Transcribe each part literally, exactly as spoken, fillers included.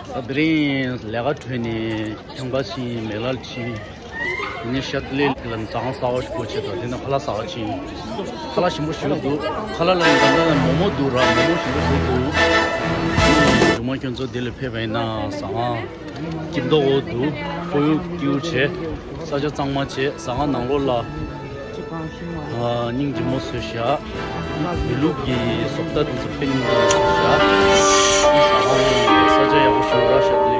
ད་དེ་རིང་ལས་ཀ་གྲོལ་ནས་ཁྱམས་ཁ་ཕྱིན། མེ་ལ་ཕྱིན། དེ་ནས་ཤར་ལི་ལ་ཟ་ཁང་གསར་པ་ཞིག་སྒོ་ཕྱེ་འདུག་དེ་ན་ཁ་ལག་ཟ་བ་ཕྱིན། ཁ་ལག་ཞིམ་པོ་ཞིག་འདུག་ཁ་ལག་ལ་ནི་ད་ལྟ་མོག་མོག་འདུག་ར། མོག་མོག་ཞིམ་པོ་ཞིག་འདུག་སྒྲོལ་མ་ཁྱོད་ཚོ་དེ་ལ་ཕེབས་པ་ཡིན་ན་ཟ་ཁང་སྐྱིད་མདོག་འོ་འདུག་ཁོར་ཡུག་སྐྱིད་པོ་བྱས། ས་ཆ་གཙང་མ་བྱས། ཟ་ཁང་ནང་ལོགས་ལ་ཨ་སྙིང་རྗེ་མོ་བཟོས་བཞག་བོད་ལུགས་ཀྱི་བཟོ་ལྟ་དེ་ཚོ་དཔེ་སྙིང་རྗེ་མོ་བཟོས་བཞག་ཟ་ཁང་ས་ཆ་ཡག་པོ་ཞིག་འདུག་ར། ཤར་ལི།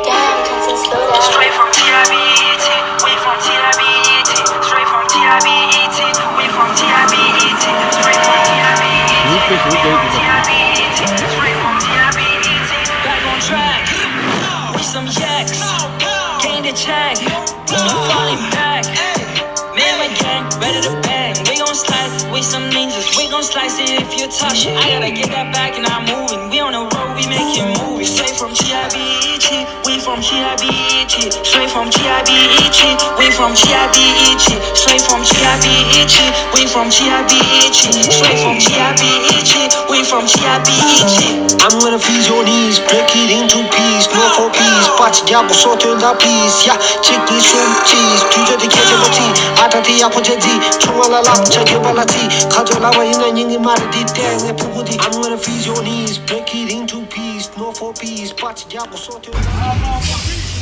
Damn, can some slow down? Straight from T I B E T, we from T I B E T, straight from T I B E T, we from T I B E T, straight from T I B E T, we from T I B E T, straight from T I B E T. Back on track with some yaks, gain the check, no falling back. Me and my gang, ready to bang. We gon' slide with some ninjas. We gon' slice it if you touch it. I gotta get that back and I'm moving. We on the road, we making movies. Straight from T I B E T, we from T I B E T. Straight from T I B E T, we from T I B E T. Straight from T I B E T, we from T I B E T. Straight from T I B E T, we from T I B E T. I'm gonna freeze your knees, break it into piece, no for peace. Patch yako soto la please, yeah. Check me some cheese, tu yo te quiero ti. Ata ti apo je di, chunga la la, cha yo bala ti. Kato la wa ina nyingi mari di te, ne puku di. I'm gonna freeze your knees, break it into piece, no for peace. Patch yako soto la please.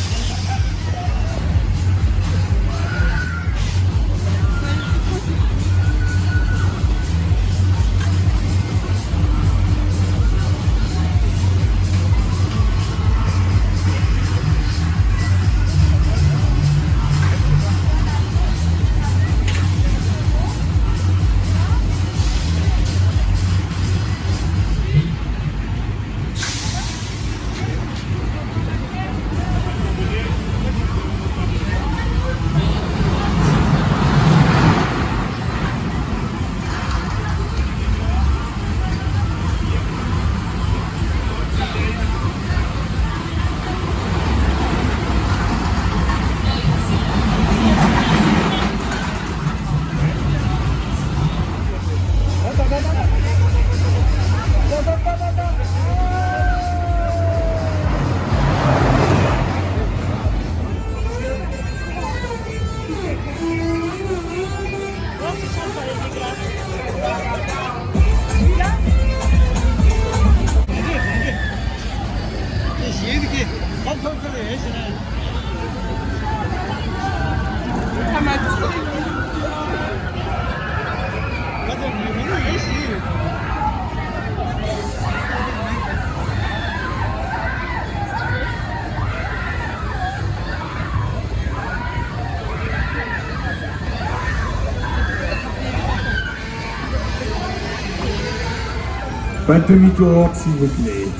But to meet you all, see with me.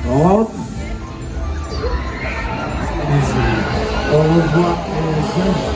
All easy. Au revoir, les jeunes.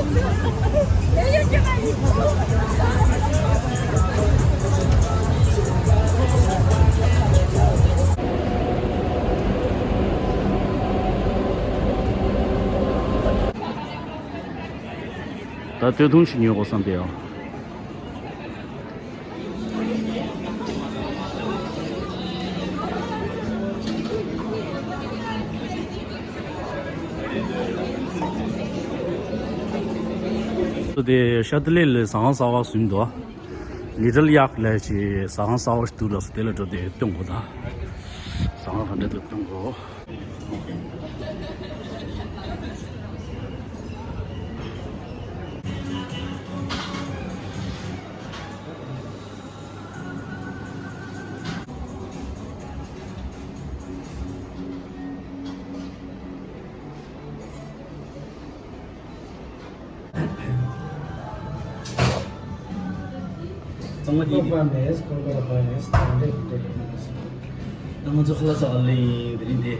ད་སྟོད་ཐུང་ཞིག་ཉོ་དགོས་བསམ་སྟེ་ཡང་། དེ་ཤ་ཏི་ལི་ལ་ཟ་ཁང་གསར་པ་བཟོས་འདུག་ལི་ཊལ་ཡག་ལབ་ཅིག་ཟ་ཁང་གསར་པ་ཞིག་འདུག་ལབ་སོང་། དེ་ལ་འགྲོ་སྟེ་སྟོན་དགོས། ད་ཟ་ཁང་ག་འདྲ་འདུག་སྟོན་དགོས། ཚང་མ་དེ་ཀོ་པ་མེས་ཀོ་པ་པ་ཡེས་ཏང་ཏེ་ཏེ་ཏེ། ད་ང་ཚོ་ཁ་ལག་ཟ་ག་སླེབས་ཡིན། དེ་རིང་དེ་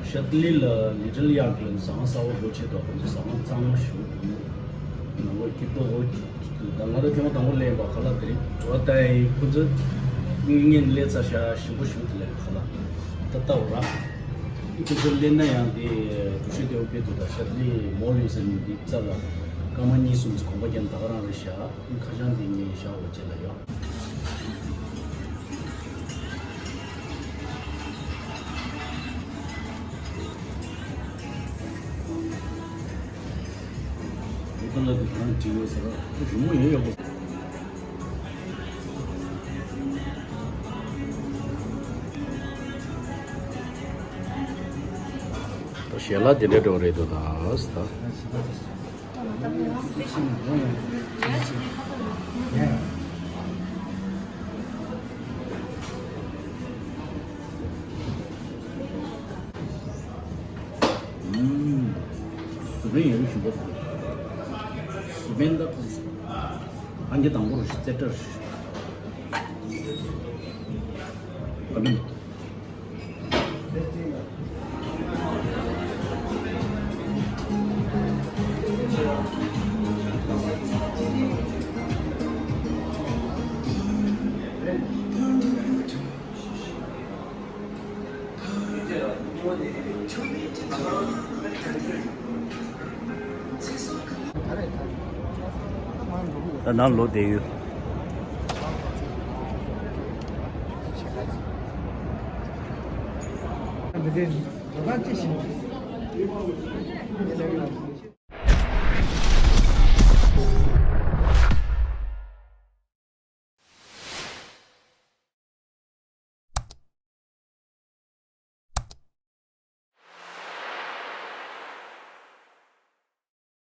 ཤ་ཏི་ལི་ལ་ལི་ཊལ་ཡག་གི་ཟ་ཁང་གསར་པ་སྒོ་ཕྱེ་འདུག་ཁོང་ཚོ་ཟ་ཁང་གཙང་མ་ཞེ་པོ་འདུག་ནང་ལོགས་སྐྱིད་པོ་འདུག་ད་ང་རང་ཐེངས་མ་དང་པོ་སླེབས་པ། ཁ་ལག་དེ་རིང་བྲོ་བ་ལྟ་ཡིན། ཁོང་ཚོ་དངོས་གནས་སླེབས་ཚར་ཤག་ཞིམ་པོ་ཞེ་པོ་འདུག་ལབ། ཁ་ལག་ད་ལྟ་བ་ར། ཁྱོད་ཚོ་སླེབས་ན་ཡང་དེ་འགྲུལ་བཞུད་དེ་འོ་དཔེ་འདུག་ད་ཤ་ཏི་ལི་མོལ་ཡོད་ས་ནས་འདི་རྩ་ལ་སྐར་མ་གཉིས་གསུམ་ཙམ་གོམ་པ་རྒྱབ་ན་ད་ག་རང་རེད་ཤག་ཁ་བྱང་འདི་ངས་བཞག་འོ་བྱེད་ལ་ཡོད། འདི་ཁ་ལག་འདི་ག་རང་བྲིས་ཡོད་ཟེར་ར། རི་མོ་ཡོད་ཡོད་པོ། ད་ཞལ་ལག་དེ་འདྲ་འགྲོ་རེད་འདུག་ད་ད། ཨུམ། སུ་བན་ཡང་ཞིམ་པོ་འདུག་སུ་བན་ད་ཁོ་ཨང་ཀི་དང་པོ་རུ་རྩེ་གྲ་རུ། ཨ་མིན། ད་ནང་ལོགས་བསྡད་ཡོད། འདི་དེ་རོ་ཁང་ཅི་ཞིག